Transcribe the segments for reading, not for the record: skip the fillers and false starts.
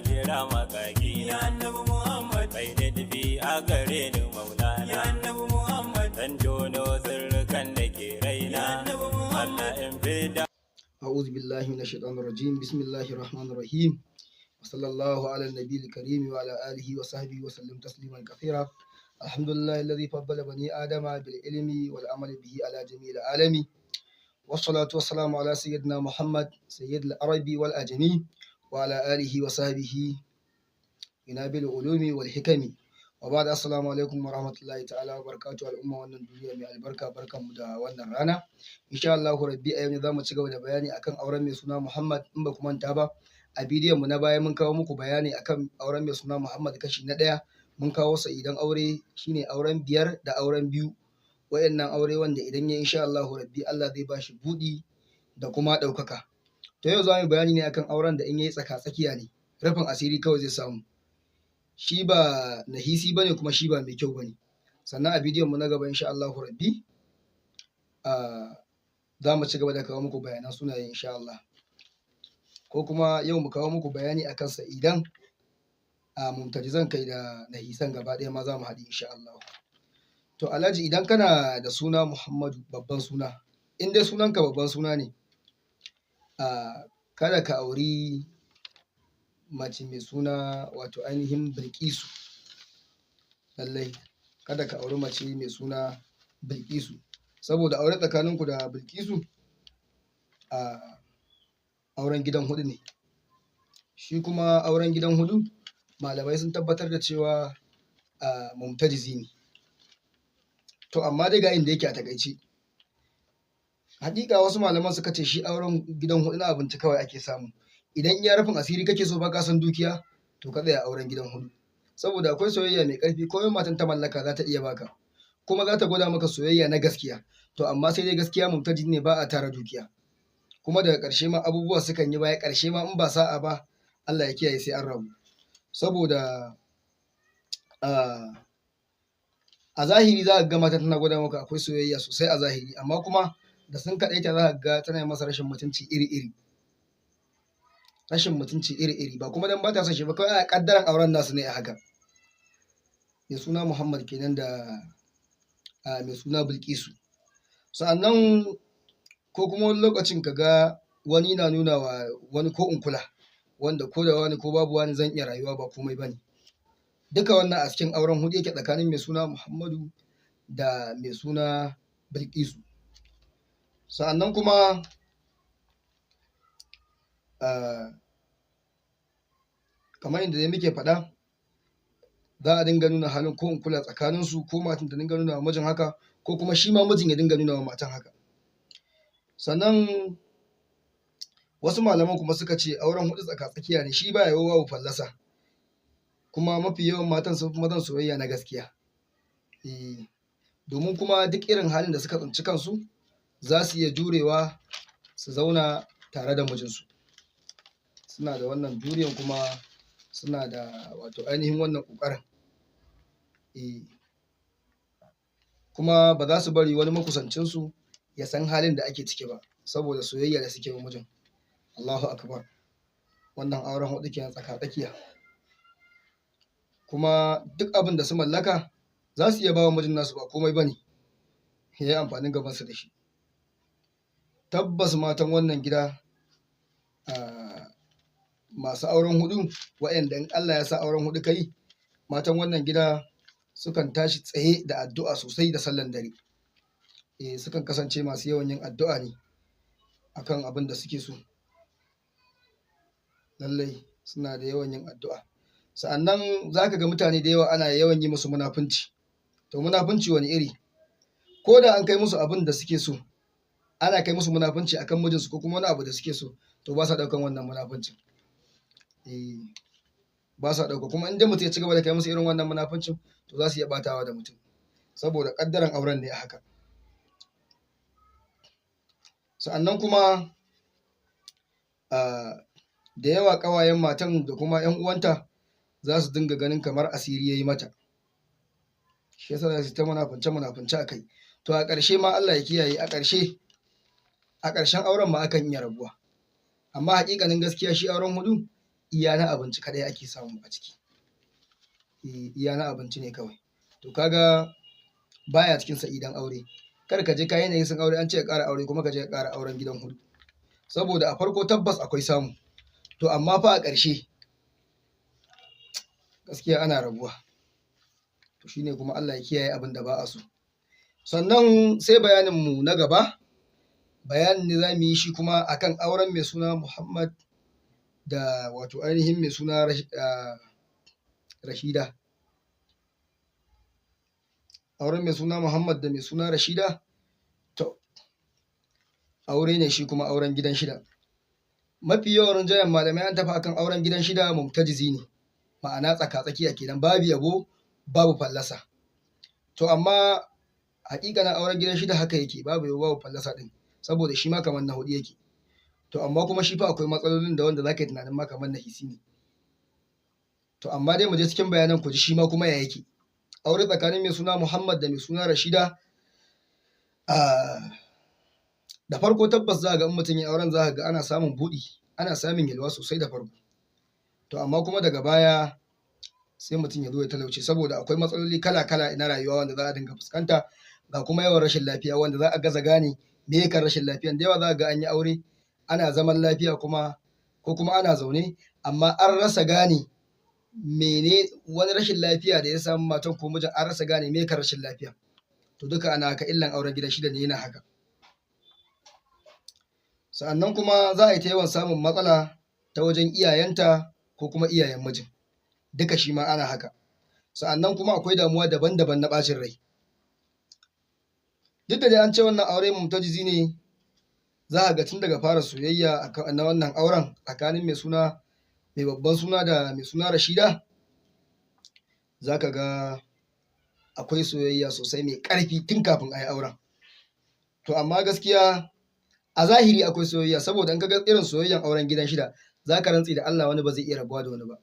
kira makaki. Ya Annabi Muhammad. Kai da tafi a gare ni Maulana. Ya Annabi Muhammad. Dan tono sirrukan da ke raina. Ya Annabi Muhammad. Allah in fida. أعوذ بالله من الشيطان الرجيم، بسم الله الرحمن الرحيم، وصلى الله على النبي الكريم وعلى آله وصحبه وسلم تسليما كثيرا. الحمد لله الذي فضل بني آدم بالعلم والعمل به على جميع العالم، والصلاة والسلام على سيدنا محمد سيد العرب والأجمي وعلى آله وصحبه ينابل العلوم والحكم، وبعد، السلام عليكم ورحمة الله تعالى وبركاته. الأمة wannan duniya mai albarka, barkanmu da wannan rana. Insha Allahu Rabbi, a yau ne zamu ci gaba da bayani akan auren mai suna Muhammad. In ba ku manta ba, a bidiyon mu na baya mun kawo muku bayani akan auren mai suna Muhammad kashi na ɗaya. Mun kawo sa idan aure shine auren biyar da auren biyu, wayannan aure wanda idan ya insha Allahu Rabbi Allah zai bashi buɗi da kuma ɗaukaka. To yau za mu yi bayani ne akan auren da in yayi tsaka tsakiya ne, rufin asiri kawai zai samu, shi ba nahisi bane kuma shi ba mai kyau bane. Sannan a bidiyon mu na gaba, insha Allahu Rabbi, za mu ci gaba da kawo muku bayanan sunaye insha Allah, ko kuma yau mu kawo muku bayani akan sa idan a mumtajizan kai da nahisan gaba ɗaya ma za mu haɗu insha Allah. To Alhaji, idan kana da suna Muhammadu, babban suna, in dai sunanka babban suna ne, kada ka auri mace mai suna wato ainihin Bilkisu. Lallai kada ka auri mace mai suna Bilkisu, saboda aure tsakaninku da Bilkisu a auren gidan huɗu ne. Shi kuma auren gidan huɗu, malamai sun tabbatar da cewa a mumtajizi ne. To amma dai ga inda yake a taƙaice. Haƙiƙa wasu malaman suka ce shi auren gidan huɗu na abinci kawai ake samu. Idan iya rufin asiri kake so, baka son dukiya, to ka tsaya auren gidan huɗu. Saboda akwai soyayya mai ƙarfi, komai matan ta mallaka za ta iya baka. Kuma za ta gwada maka soyayya na gaskiya. To amma sai dai gaskiya mumtajizi ne, ba a tara dukiya. Kuma daga ƙarshe ma abubuwa sukan yi baya, ƙarshe ma in ba sa'a ba, Allah ya kiyaye, sai an rabu. Saboda a zahiri za ka ga mata tana gwada maka akwai soyayya sosai a zahiri, amma kuma da sun kaɗaita za ka ga tana masa rashin mutunci iri-iri. Rashin mutunci iri-iri, ba kuma dan ba ta son shi ba, kawai a ƙaddaran auren nasu ne a haka. Mai suna Muhammad kenan da mai suna Bilkisu. Sa'annan ko kuma wani lokacin ka ga wani na nuna wa wani ko in kula, wanda ko da wani ko babu wani zan iya rayuwa, ba komai ba ne. Duka wannan a cikin auren huɗu yake tsakanin mai suna Muhammadu da mai suna Bilkisu. Sa'annan kuma kamar yadda dai muke faɗa, za a dinga nuna halin ko in kula tsakaninsu, ko matan ta dinga nuna wa mijin haka, ko kuma shi ma mijin ya dinga nuna wa matan haka. Sannan wasu malaman kuma suka ce auren huɗu tsaka-tsakiya ne, shi ba yabo babu fallasa. Kuma mafi yawan matan sun fi mazan soyayya na gaskiya. Domin kuma duk irin halin da suka tsinci kansu za su iya jurewa su zauna tare da mijinsu. Suna da wannan juriyan kuma suna da wato ainihin wannan ƙoƙarin. Kuma ba za su bari wani makusancinsu ya san halin da ake ciki ba, saboda soyayya da suke wa mijin. Allahu akbar. Wannan auren huɗu kenan tsaka-tsakiya. Kuma duk abin da su mallaka za su iya ba wa mijin nasu, ba komai ba ne, ya yi amfanin gabansa da shi. Tabbas matan wannan gida masu auren huɗu, waɗanda in Allah ya sa auren huɗu ka yi, matan wannan gida sukan tashi tsaye da addu'a sosai da sallan dare. Sukan kasance masu yawan yin addu'a ne akan abin da suke so. Lallai suna da yawan yin addu'a. Sa'annan za ka ga mutane da yawa ana yawan yi musu munafunci. To munafunci wani iri? Ko da an kai musu abin da suke so, ana kai musu munafunci akan mijinsu ko kuma wani abu da suke so, to ba sa ɗaukan wannan munafuncin. Ba sa ɗauka, kuma in dai mutum ya ci gaba da kai musu irin wannan munafuncin, to za su iya ɓatawa da mutum. Saboda ƙaddaran auren ne a haka. Sa'annan kuma da yawa ƙawayen matan da kuma ‘yan uwanta za su dinga ganin kamar asiri ya yi mata. Shi yasa za su ta munafunce-munafunce a kai. To a ƙarshe ma, Allah ya kiyaye, a ƙarshe, a ƙarshen auren ma akan iya rabuwa. Amma haƙiƙanin gaskiya shi auren huɗu Iya na abinci kaɗai ake samu a ciki. Iya na abinci ne kawai. To kaga baya cikin sa'idan aure. Kar ka je ka yanayin sun aure an ce ka ƙara aure kuma ka je ka ƙara auren gidan hudu. Saboda a farko tabbas akwai samu. To amma fa a ƙarshe gaskiya ana rabuwa. To shine kuma Allah ya kiyaye abin da ba a so. Sannan sai bayanin mu na gaba, bayanin ne za mu yi shi kuma akan auren mai suna Muhammad da wato ainihin mai suna Rashida. Auren mai suna Muhammad da mai suna Rashida, to aure ne shi kuma auren gidan shida. Mafi yawan rinjayen malamai an tafi akan auren gidan shida mumtajizi ne, ma'ana tsaka-tsakiya kenan, babu yabo babu fallasa. To amma haƙiƙanin auren gidan shida haka yake, babu yabo babu fallasa ɗin, saboda shi ma kamar na huɗu yake. To amma kuma shi fa akwai matsalolin da wanda za ka yi tunanin ma kamar na hisi ne. To amma dai mu je cikin bayanan ku ji shi ma kuma ya yake. Aure tsakanin mai suna Muhammad da mai suna Rashida, da farko tabbas za ga in mutum ya auren za ga ana samun buɗi, ana samun yalwa sosai da farko. To amma kuma daga baya sai mutum ya zo ya talauce saboda akwai matsaloli kala-kala na rayuwa wanda za a dinga fuskanta, ga kuma yawan rashin lafiya wanda za a gaza gane me kan rashin lafiyan. Da yawa za ga an yi aure ana zaman lafiya kuma ko kuma ana zaune amma an rasa gane mene wani rashin lafiya da ya samu matan ko mijin, an rasa gane me kan rashin lafiya. To duka ana haka, illan auren gidan shida ne yana haka. Sa'annan kuma za a yi ta yawan samun matsala ta wajen iyayenta ko kuma iyayen mijin, duka shi ma ana haka. Sa'annan kuma akwai damuwa daban-daban na ɓacin rai. Duk da dai an ce wannan aure mumtajizi ne, za a ga tun daga fara soyayya na wannan auren tsakanin mai suna mai babban suna da mai suna Rashida, za ka ga akwai soyayya sosai mai ƙarfi tun kafin a yi auren. To amma gaskiya a zahiri akwai soyayya, saboda in ka ga irin soyayyan auren gidan shida za ka rantse da Allah wani ba zai iya rabuwa da wani ba.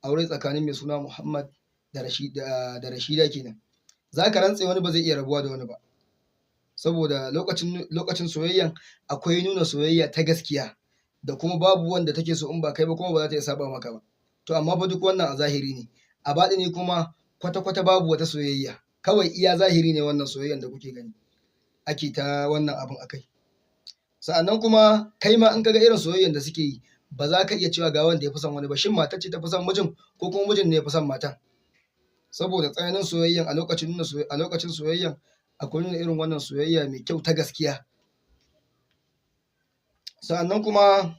Aure tsakanin mai suna Muhammad da Rashida kenan. Za ka rantse wani ba zai iya rabuwa da wani ba. Saboda lokacin soyayyan akwai nuna soyayya ta gaskiya da kuma babu wanda take so in ba kai ba kuma ba za ta iya saba maka ba. To amma fa duk wannan a zahiri ne. A baɗini kuma kwata-kwata babu wata soyayya. Kawai iya zahiri ne wannan soyayyan da kuke gani ake ta wannan abun akai. Sa'annan kuma kai ma in ka ga irin soyayyan da suke yi ba za ka iya cewa ga wanda ya fi son wani ba, shin matar ce ta fi son mijin ko kuma mijin ne ya fi son matan? Saboda tsananin soyayyan a lokacin soyayyan akwai nuna irin wannan soyayya mai kyau ta gaskiya. Sa'annan kuma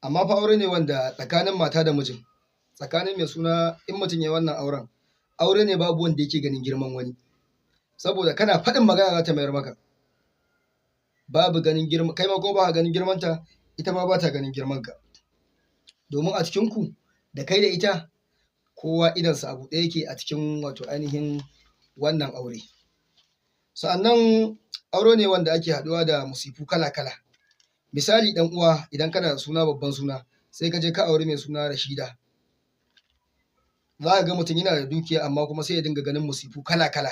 amma fa aure ne wanda tsakanin mata da mijin, tsakanin mai suna in mutum ya yi wannan auren, aure ne babu wanda yake ganin girman wani. Saboda kana faɗin magana za ta mayar maka. Babu ganin girman, kai ma ko ba ka ganin girmanta, ita ma ba ta ganin girmanka. Domin a cikinku da kai da ita kowa idonsa a buɗe yake a cikin wato ainihin wannan aure. Sa'annan aure ne wanda ake haɗuwa da musifu kala-kala. Misali ɗan uwa, idan kana da suna babban suna sai ka je ka auri mai suna Rashida. Za ka ga mutum yana da dukiya amma kuma sai ya dinga ganin musifu kala-kala.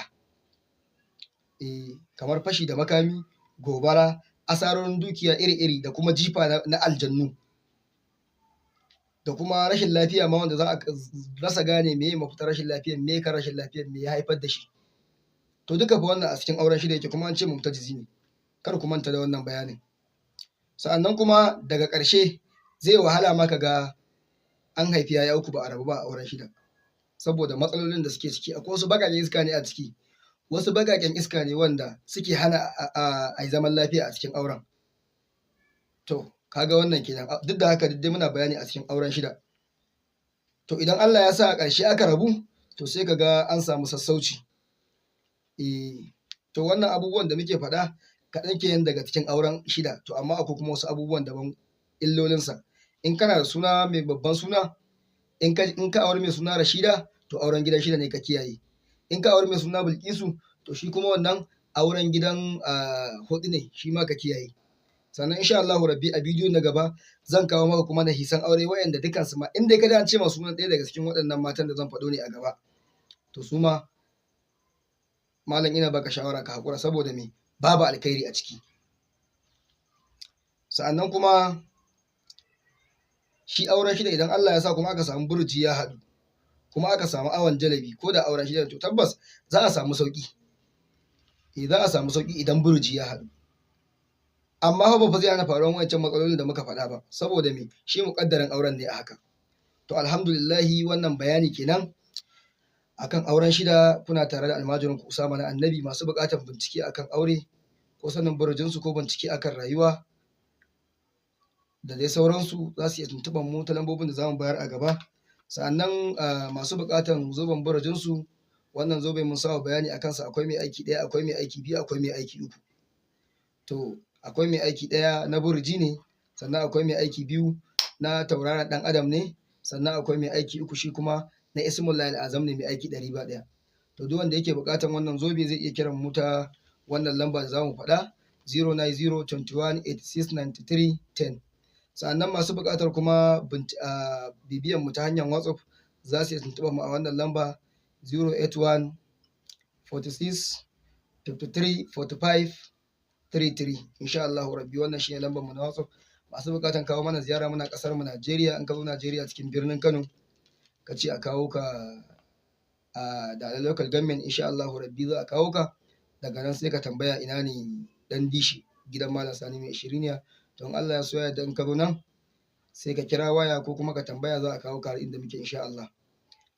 Kamar fashi da makami, gobara, asarorin dukiya iri-iri da kuma jifa na aljannu. Da kuma rashin lafiya ma wanda za a rasa gane meye mafitar rashin lafiyan, me kan rashin lafiyan, me ya haifar da shi. To duka fa wannan a cikin auren shida yake kuma an ce mumtajizi ne. Kar ku manta da wannan bayanin. Sa'annan kuma daga ƙarshe zai wahala ma ka ga an haifi 'ya'ya uku ba a rabu ba a auren shida. Saboda matsalolin da suke ciki, akwai wasu baƙaƙen iska ne a ciki. Wasu baƙaƙen iska ne wanda suke hana a yi zaman lafiya a cikin auren. To kaga wannan kenan. Duk da haka dai muna bayani a cikin auren shida. To idan Allah ya sa a ƙarshe aka rabu, to sai ka ga an samu sassauci. To wannan abubuwan da muke faɗa kaɗan kenan daga cikin auren shida. To amma akwai kuma wasu abubuwan daban illolinsa. In kana da suna mai babban suna, in ka auri mai suna Rashida, to auren gidan shida ne ka kiyaye. In ka auri mai suna Bilkisu, to shi kuma wannan auren gidan huɗu ne, shi ma ka kiyaye. Sannan insha Allahu rabbi a bidiyo na gaba zan kawo maka kuma nahisan aure wayanda dukansu ma in dai ka ji an ce ma sunan ɗaya daga cikin waɗannan matan da zan faɗo ne a gaba, to su ma malam ina baka shawara ka haƙura saboda me, babu alkhairi a ciki. Sa'annan kuma shi auren shida, idan Allah ya sa kuma aka samu burji ya haɗu, kuma aka samu awon jalabi, ko da auren shida, to tabbas za a samu sauƙi. Eh, za a samu sauƙi idan burji ya haɗu. Amma fa ba zai hana faruwan wancan matsalolin da muka faɗa ba, saboda me? Shi muƙaddarin auren ne a haka. To alhamdulillahi, wannan bayani kenan akan auren shida. Kuna tare da almajirin ku Usama na Annabi. Masu buƙatar bincike akan aure ko sanin burjinsu ko bincike akan rayuwa da dai sauransu, za su iya tuntuɓar mu ta lambobin da za mu bayar a gaba. Sa'annan masu buƙatar zoben burjinsu, wannan zobe mun saba bayani a kansa: akwai mai aiki ɗaya, akwai mai aiki biyu, akwai mai aiki uku. To akwai mai aiki ɗaya na burji ne, sannan akwai mai aiki biyu na tauraron ɗan adam ne, sannan akwai mai aiki uku, shi kuma na Ismullahi Azam ne, mai aiki 100 ba ɗaya. To duk wanda yake buƙatar wannan zobe zai iya kiran mu ta wannan lamba da zamu faɗa, 090 21 86 93 10. Sa'annan masu buƙatar kuma bibiyan mu ta hanyar WhatsApp za su iya tuntuɓar mu a wannan lamba, 081 46 53 45 33. Insha Allahu Rabbi, wannan shine lambar mu na WhatsApp. Masu buƙatar kawo mana ziyara, muna ƙasar mu Najeriya. In ka zo Najeriya, cikin birnin Kano, ka ce a kawo ka a Dala Local Government, insha Allahu Rabbi za a kawo ka. Daga nan sai ka tambaya ina ne Dan Dishi, gidan Malam Sani Mai Ishiriniya. Don Allah ya so ya in ka zo nan sai ka kira waya ko kuma ka tambaya, za a kawo ka har inda muke insha Allah.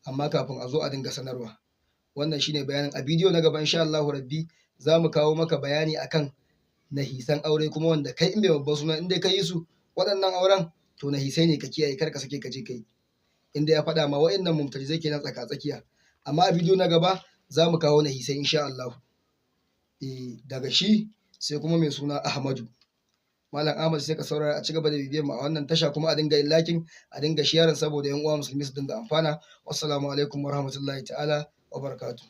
Amma kafin a zo a dinga sanarwa. Wannan shine bayanin. A bidiyo na gaba, insha Allahu Rabbi, za mu kawo maka bayani akan nahisan aure kuma, wanda kai in bai babban suna in dai ka yi su, waɗannan auren to nahisai ne, ka kiyaye, kar ka sake ka je kai inda ya faɗa ma wa'annan mumtazai kenan tsaka tsakiya. Amma a bidiyo na gaba za mu kawo nahisai insha Allah. Eh, daga shi sai kuma mai suna Ahmadu, Malam Ahmad, sai ka saurara a cigaba da bibiyar mu a wannan tasha, kuma a dinga yin liking, a dinga sharing, saboda yan uwa musulmi su dinga amfana. Wassalamu alaikum warahmatullahi ta'ala wa barakatuh.